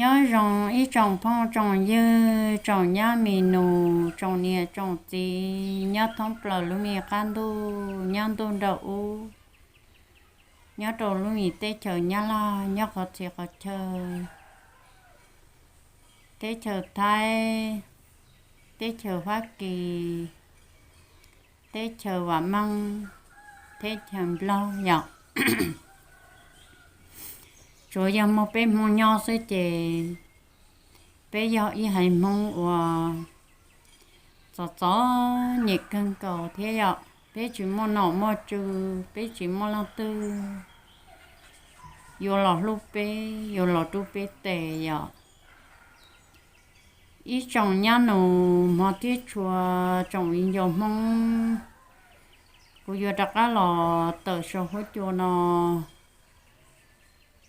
Nyob zoo ib tsoom phooj tsoom ywg, tsoom nyab mi nus, tsoom niam tsoom txiv nyob thoob plaws lub me qab ntuj, nyob ntuj nraum ub, nyob rau lub me teb chaws Nyab Laj, nyob qhov txhia qhov chaw, teb chaws Thaib, teb chaws Fab Kis, teb chaws Vam Meej, teb chaws Nplog yom. Tsuas yog muaj peb Hmoob nyob xwb ces peb yog ib haiv Hmoob uas txom txom nyem kawg nkaus thiab yom. Peb tsis muaj nom muaj tswv, peb tsis muaj leej twg yuav los hlub peb, yuav los rub peb tes yom. Ib tsoom nyab nus hmov thiab tshua, tsoom viv ncaus Hmoob, kuv yuav rov qab los tawm saum huab cua no.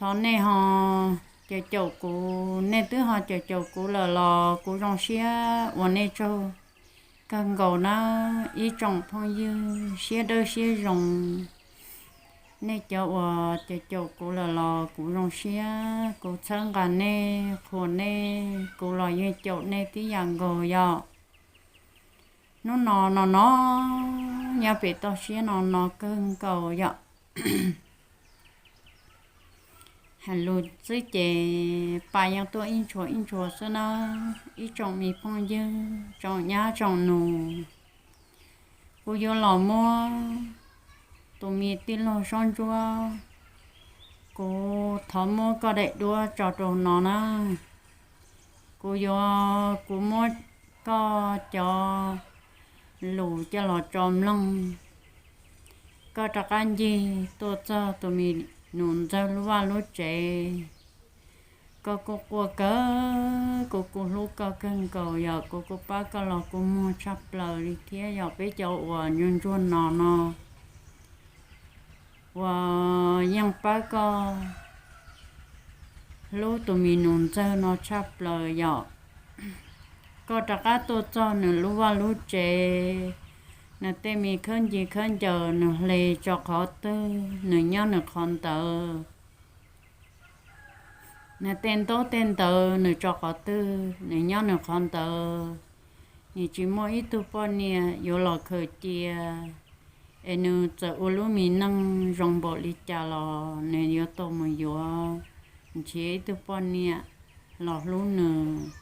Thov nej ho caum caum kuv, nej twb ho caum caum kuv lawm los kuv zoo siab ua nej tsaug kawg nkaus na. Ib tsoom phooj ywg siab dawb siab zoo, nej cov uas caum caum kuv lawm los kuv zoo siab, kuv txhawb nqa nej, qhuas nej, kuv los yeej caum nej tib yam nkaus yom. Hnub no no no nyob pem toj siab no no kawg nkaus yom. Hais lus xwb ces pa yeej tuaj ib ntshua ib ntshua xwb na. Ib tsoom me phooj ywg, tsoom nyab tsoom nus, kuv yuav los muab tus me tij laug Saub Ntsuab, kuv thov muab koj daim duab tso rau no na. Kuv yuav, kuv muab koj cov lus coj los tso mloog. Koj rov qab ncig tuaj txog tus me nus ntxawg lub vaj lub tsev, koj kuj quaj kawg, kuv kuj hlub koj kawg nkaus yom, kuv kuj pab koj los kua muag tshaj plaws li thiab yom. Peb cov uas ntsuag ntsuag no no uas yeej pab koj hlub tus me nus ntxawg no tshaj plaws yom. Koj rov qab tuaj txog nws lub vaj lub tsev, nws tej me khawb ncig khawb ncaws nws hle tso qhov twg nws nyob nws qhov ntawd. Nws tej ntaub tej ntawv nws tso qhov twg nws nyob nws qhov ntawd. Nws tsis muaj ib tug poj niam yuav los khaws cia, es nws txawm ua lub me neej zoo npaum li cas los nws yuav tau mus yuav nrhiav ib tug poj niam los hlub nws,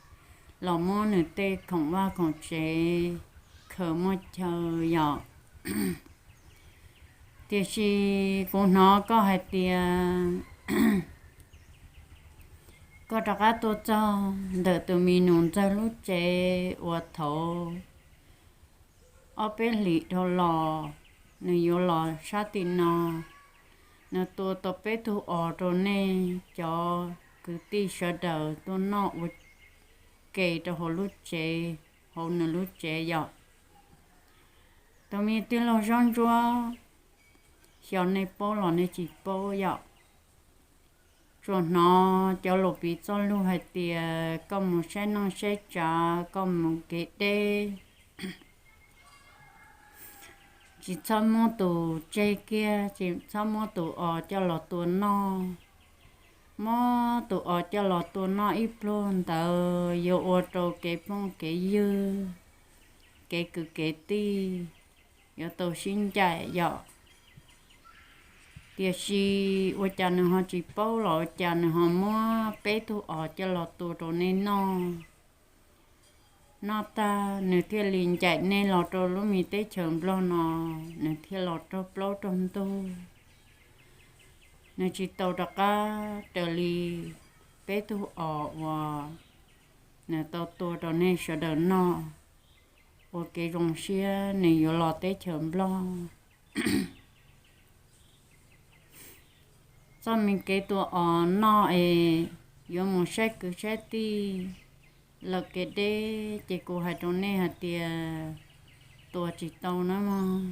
los muab nws tej khoom vaj khoom tsev khaws muaj chaw yom. Tiam sis kuv hnov koj hais tias koj rov qab tuaj txog ntawm tus me nus ntxawg lub tsev uas thaum ob peb hlis dhau los nws yuav los sab tim no, nws tua tau peb tug os rau nej cov kwv tij sawv daws tuaj noj ua ke rau hauv lub tsev, hauv nws lub tsev yom. Tus me tij laug Saub Ntsuab, xyov nej paub los nej tsis paub yom. Tsuas hnov cov lus piv txoj lug hais tias koj mus saib neej saib tsav, koj mus kev deb, tsis txhob muab tus tseg kiag, tsis txhob muab tus os coj los tua noj. Muab tus os coj los tua noj ib pluag ntawd yuav ua rau kev phooj kev ywg, kev kwv kev tij yuav tau sib ncaim yom. Tiam sis ua cas nws ho tsis paub los ua cas nws ho muab peb tug os coj los tua rau nej noj. Noj tag nws thiaj li ncaim nej los rau lub me teb chaws Nplog no, nws thiaj los raug plaub raug ntug. Nws tsis tau rov qab raws li peb tug os uas nws tau tua rau nej sawv daws noj. Ua kev zoo siab nws yuav los teb chaws Nplog. Txoj me kev tua os noj es yuav mus saib kwv saib tij lawm kev deb ces kuv hais rau nej hais tias tua tsis tau na mog.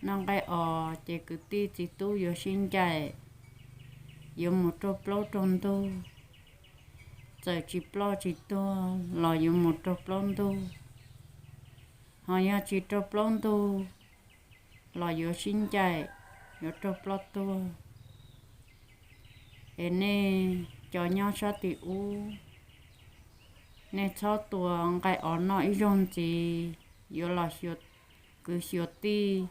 Noj nqaij os ces kwv tij txiv tub yuav sib ncaim, yuav mus raug plaub raug ntug. Txawm tsis ploj tsis tuag los yuav mus raug plaub ntug, ho yog tsis raug plaub ntug los yuav sib ncaim, yuav raug ploj tuag. Es nej cov nyob sab tim ub, nej txhob tua nqaij os noj ib zaug ntxiv, yuav los kwv xyuas tij,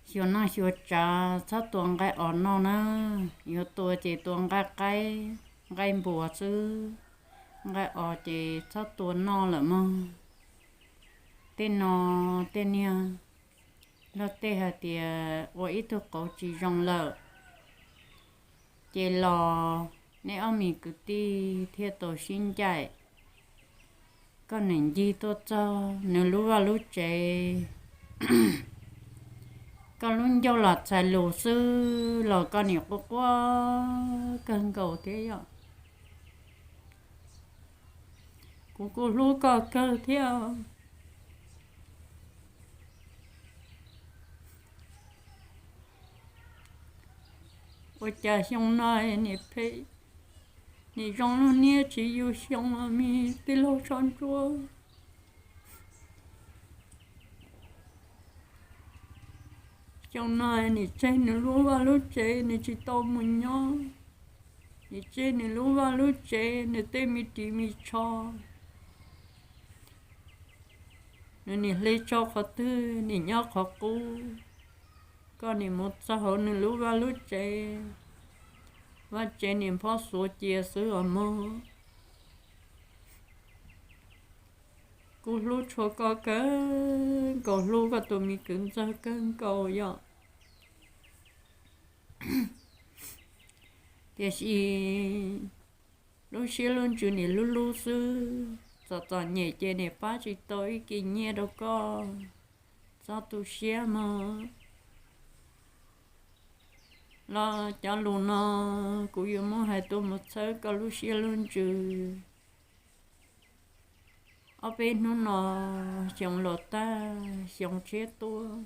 xyuas noj xyuas tsav, txhob tua nqaij os noj na. Yuav tua ces tua nqaij qaib, nqaij npuas xwb, nqaij os ces txhob tua noj lawm mog. Tej no tej niag luag tej hais tias ua ib tug qauv tsis zoo lawm, ces los nej ob me kwv tij thiaj tau sib ncaim. Koj niam ncig tuaj txog nws lub vaj lub tsev, koj lub ncauj los txhais lus xwb los koj niam quaj quaj kawg nkaus thiab yom. Kuv kuj hlub koj kawg thiab. Ua cas xyoo no nim phem, nim zoo lub niag tsis yus xyoo, me tij laug Tshob Ntsuab? Xyoo no nim tseg nws lub vaj lub tsev, nws tsis tau mus nyob, nim tseg nws lub vaj lub tsev, nws tej me ris me tsho, nws nim hle tso qhov twg nim nyob qhov qub. Koj nim mus txog hauv nws lub vaj lub tsev, vaj tsev nim phob xuav cia xwb os mog. Kuv hlub tshua koj kawg nkaus, hlub koj tus me kwv ntxawg kawg nkaus yom. Tiam sis lub siab lub ntsws nim lub lub xwb, txom txom nyem ces nim pab tsis tau ib kis nyiaj rau koj, txhob tu siab mog. Los cov lus no kuv yuav muab hais tuaj mus txhawb koj lub siab lub ntsws. Ob peb hnub no xyoo los tag xyoo tshiab tuaj,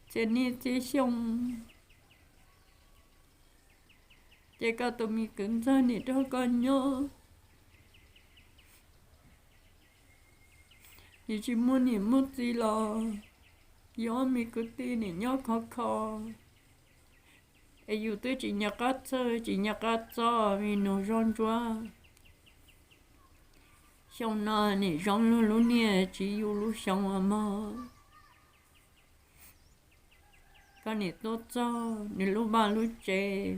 txhiab niaj txhiab xyoo, ces koj tus me kwv ntxawg nim nrog koj nyob, nim tsis muaj niam muaj txiv los yus ob me kwv tij nim nyob khov kho, es yus twb tsis nco qab txhawj tsis nco qab txob me nus Tshob Ntsuab. Xyoo no nim zoo luag lub niag tsis yus lub xyoo os mog. Koj nim tuaj txog nws lub vaj lub tsev,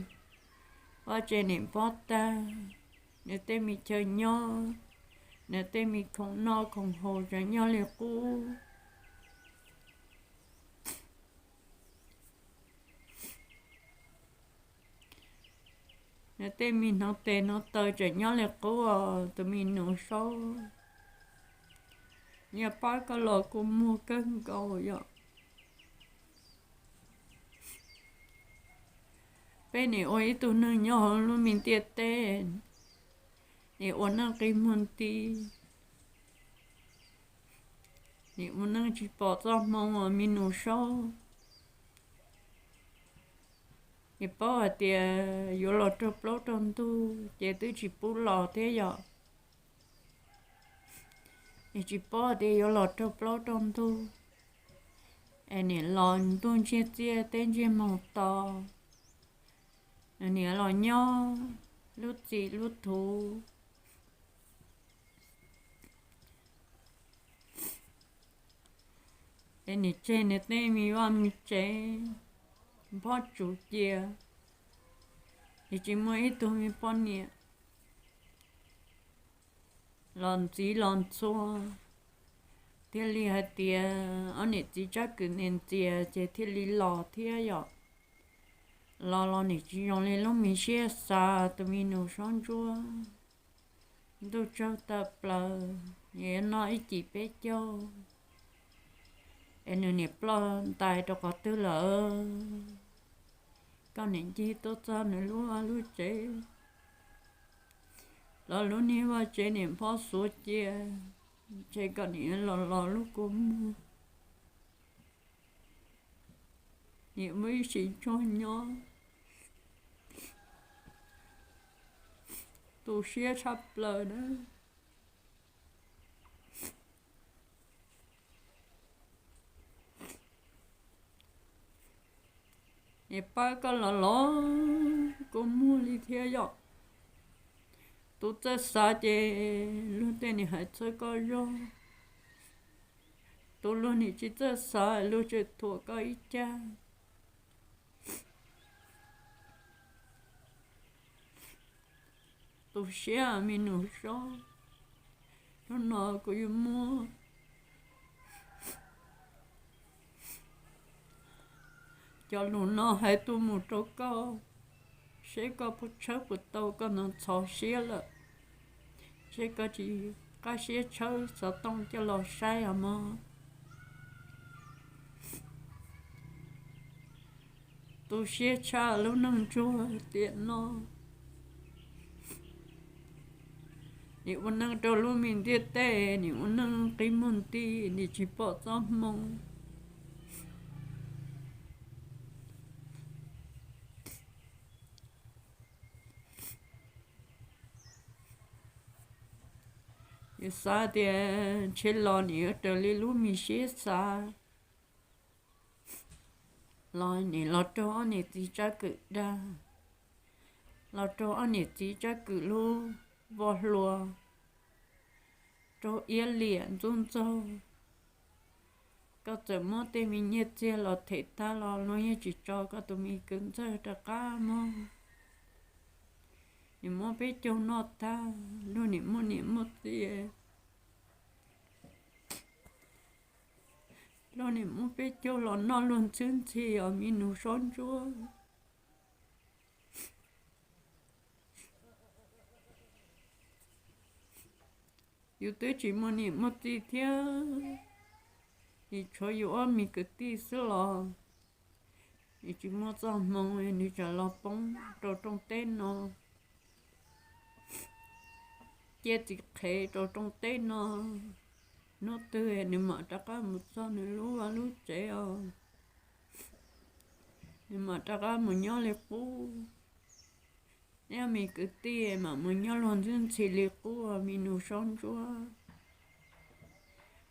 vaj tsev nim pob tag, nws tej me chaw nyob, nws tej me khoom noj khoom haus tseem nyob li qub. Nws tej me hneev tes hneev taw tseem nyob li qub os tus me nus Saub. Yog pab koj los kua muag kawg nkaus yom. Peb nim ua ib tug neeg nyob hauv lub me ntiaj teb, nim ua neej qi muag nti, nim ua neej tsis pom txoj hmoo os me nus Saub. Nim paub hais tias yuav los raug plaub raug ntug ces twb tsis pub los thiab yom. Nim tsis paub tias yuav los raug plaub raug ntug, es nim los ntuj ntsiag txiaj teb ntsiag moos to, nim los nyob lub txim lub thuv. Es nim tseg nws tej me vaj me tsev nphob tsuv cia, es tsis muaj ib tug me poj niam los ntxiv los ntxhua, thiaj li hais tias ob niam txiv tsab kwv nim ntxias ces thiaj li los thiab yom. Los los nim tsis zoo li lub me siab xav tus me nus Saub Ntsuab. Ntuj tsaug tawm plaws, nws yuav noj ib cim peb caug, es nws nim ploj ntais rau qhov twg lawm? Koj nim ncig tuaj txog nws lub vaj lub tsev, los lub niag vaj tsev nim phob xuav cia, ces koj nim los los lub kua muag, nim muaj ib sim ntsuag nyob, tu siab tshaj plaws na. Pab koj los los kua muag li thiab yom. Tus txawj xav ces luag tej nim hais txhawb koj zog, tus luag nim tsis txawj xav luag tseem thuam koj ib cag. Tu siab me nus Saub, hnub no kuv yuav muab cov lus no hais tuaj mus rau koj, seb koj puas tshawb puas tau koj ntxhov siab lawm, seb koj tsis qab siab tshawb xov tooj coj los saib os mog. Tu siab tshaj lub neej ntsuag tiam no, nim ua neej rau lub me ntiaj teb, nim ua neej qi muag nti, nim tsis pom txoj hmoo. Yus xav tias ntshe los nim yuav raws li lub me siab xav, los nim los raug ob niam txiv tsab kwm dag, los raug ob niam txiv tsab kwm lub voj hlua, raug iab liam ntxub ntxaug. Koj txawm muab tej me nyiaj txiag los them tag los luag yeej tsis tso koj tus me kwv ntxawg rov qab mog. Nim muab peb caug noj tag, luag nim muaj niam muaj txiv, luag nim muab peb caug los noj luag ntxhwb ntxhi os me nus Saub ntsuab. Yus twb tsis muaj niam muaj txiv thiab, nim tshuav yus ob me kwv tij xwb los, nim tsis muaj txoj hmoo nws tseem los poob rau rooj teb no, ciaj txiv qhev rau rooj teb no. Hnub twg nws mam rov qab mus txog nws lub vaj lub tsev os, nws mam rov qab mus nyob li qub. Neb me kwv tij mam mus nyob luag ntxhwb ntxhi li qub me nus Saub ntsuab.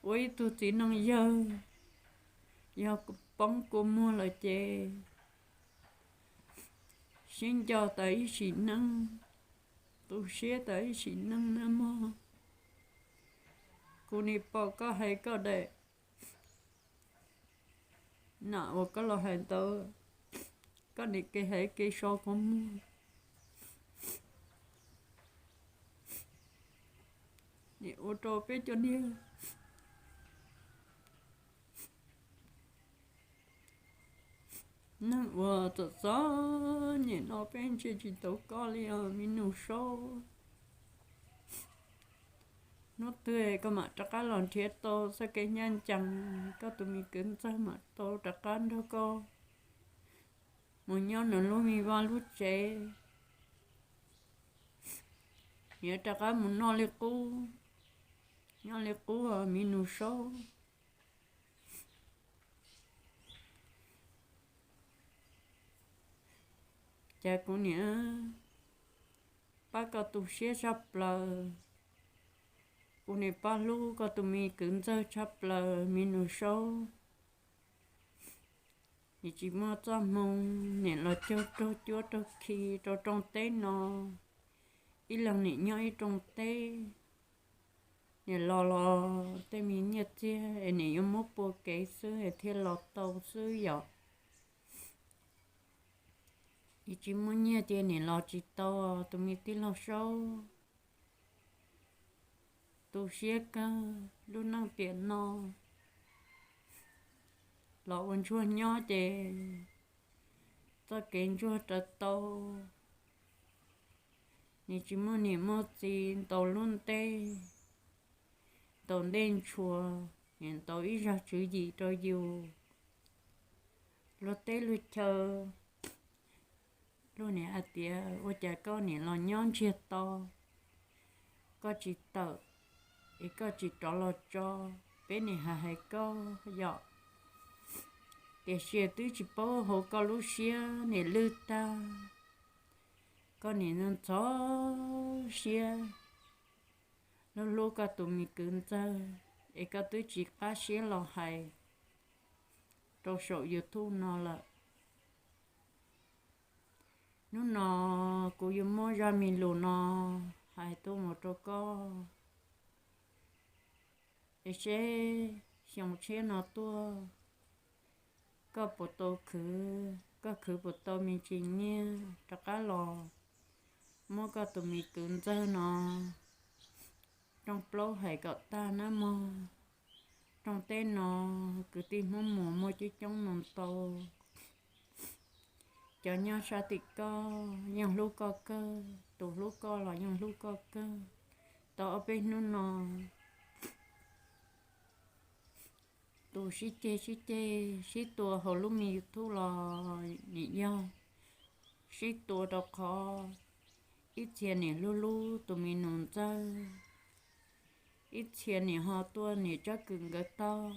Ua ib tug txiv neej yawg, yog poob kua muag lawm ces sib nco tas ib sim neej, tu siab tas ib sim neej nawb mog. Kuv nim pom koj hais koj daim nam uas koj los hais ntawd, koj nim kev hais kev so kua muag, nim ua rau peb cov niag neeg uas txom txom nyem no peb ntsia tsis tau koj li os me nus Saub. Hnub twg koj mam rov qab los nrhiav tau txoj kev ncaj ncees, koj tus me kwv ntxawg mam tau rov qab nrog koj mus nyob nws lub me vaj lub tsev, yuav rov qab mus noj li qub, nyob li qub os me nus Saub. Cas kuv niam pab koj tu siab tshaj plaws, kuv niam pab hlub koj tus me kwv ntxawg tshaj plaws me nus Saub. Nim tsis muaj txoj hmoo, nim los caug raug cuab raug khi rau rooj teb no, ib leeg nim nyob ib rooj teb. Nim los los tej me nyiaj txiag es nim yuav muab pua kev xwb es thiaj los tau xwb yom. Nim tsis muaj nyiaj ces nim los tsis tau, tus me tij laug Saub. Tu siab kawg lub neej tiam no, los ua ntsuag nyob ces txoj kev ntsuag raws tau. Nim tsis muaj niam muaj txiv ntaus lub ntiaj, ntaus ntej ntshua, nim ntaus ib zag tswv yim rau yus. Luag teb luag chaw, luag nim hais tias ua cas koj nim los nyob ntsiag to, koj tsis tawm, es koj tsis rov los tso, peb nim hais hais koj yom. Tiam sis twb tsis paub hauv koj lub siab nim lwj tag, koj nim ntxhov siab, hlub hlub koj tus me kwv ntxawg, es koj twb tsis qab siab los hais rau saum YouTube no lawm. Hnub no kuv yuav muab zaj me lus no hais tuaj mus rau koj, es seb xyoo tshiab no tuaj koj puas tau khwv, koj khwv puas tau me ntsis nyiaj rov qab los muab koj tus me kwv ntxawg no rooj plaub hais kom tag nawb mog. Rooj teb no kwv tij Hmoob Muas muaj coob coob no ntau. Cov nyob sab tim koj yeej hlub koj kawg, tus hlub koj los yeej hlub koj kawg. Tau ob peb hnub no tus sib ceg sib ceg sib tua hauv lub me YouTube los nim yog sib tua rau qhov ib txhia nim hlub hlub tus me nus ntxawg, ib txhia nim ho tuaj nim tsob kws nkawd taug,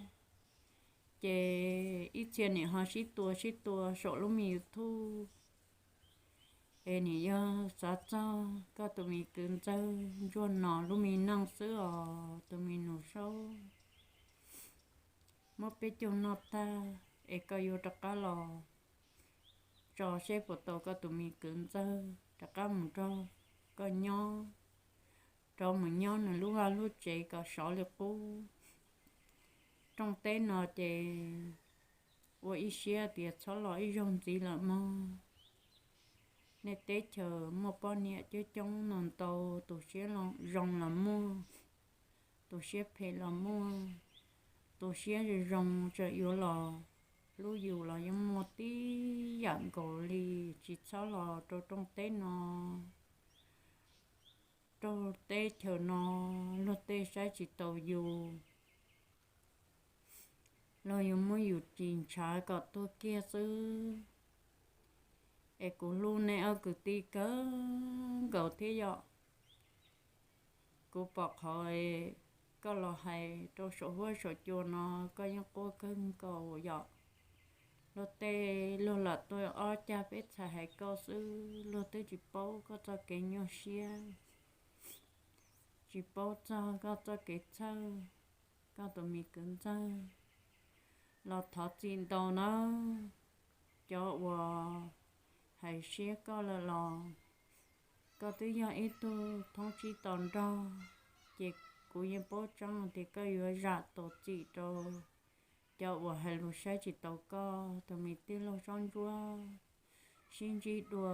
ces ib txhia nim ho sib tua sib tua saum lub me YouTube. Es nim yog xav txog koj tus me kwv ntxawg ntsuag no lub me neej xwb os tus me nus saub. Muab peb caug noj tag es koj yuav rov qab los tso seb puas tau koj tus me kwv ntxawg rov qab mus nrog koj nyob, rov mus nyob nws lub vaj lub tsev kom sov li qub. Rooj teb no ces ua ib siab tias txhob los ib zaug ntxiv lawm mog. Nej teb chaws muaj poj niam coob coob no ntau, tus siab zoo los muaj, tus siab phem los muaj, tus siab zoo zoo tseem yuav los hlub yus los yeej muaj tib yam nkaus li. Tsis txhob los rau rooj teb no, rau teb chaws no, luag tej saib tsis taus yus, luag yuav muab yus ris ntshav kom tuag kiag xwb. Es kuv hlub nej ob kwv tij kawg nkaus thiab yom. Kuv pom qhov koj los hais rau saum huab saum cua no koj yeej quaj kawg nkaus yom. Luag tej luag lam tuaj ob cag peb txhais hais koj xwb, luag twb tsis paub koj txoj kev nyuaj siab, tsis paub txog koj txoj kev txhawj, koj tus me kwv ntxawg. Los thov txim ntau nawb, cov uas hais siab koj lawm los koj twb yog ib tug thoob tsib to nrog, ces kuv yeej paub tseeb tias koj yuav zam tus txim rau cov uas hais lus saib tsis taus koj tus me tij laug Saub Ntsuab. Sib ntsib dua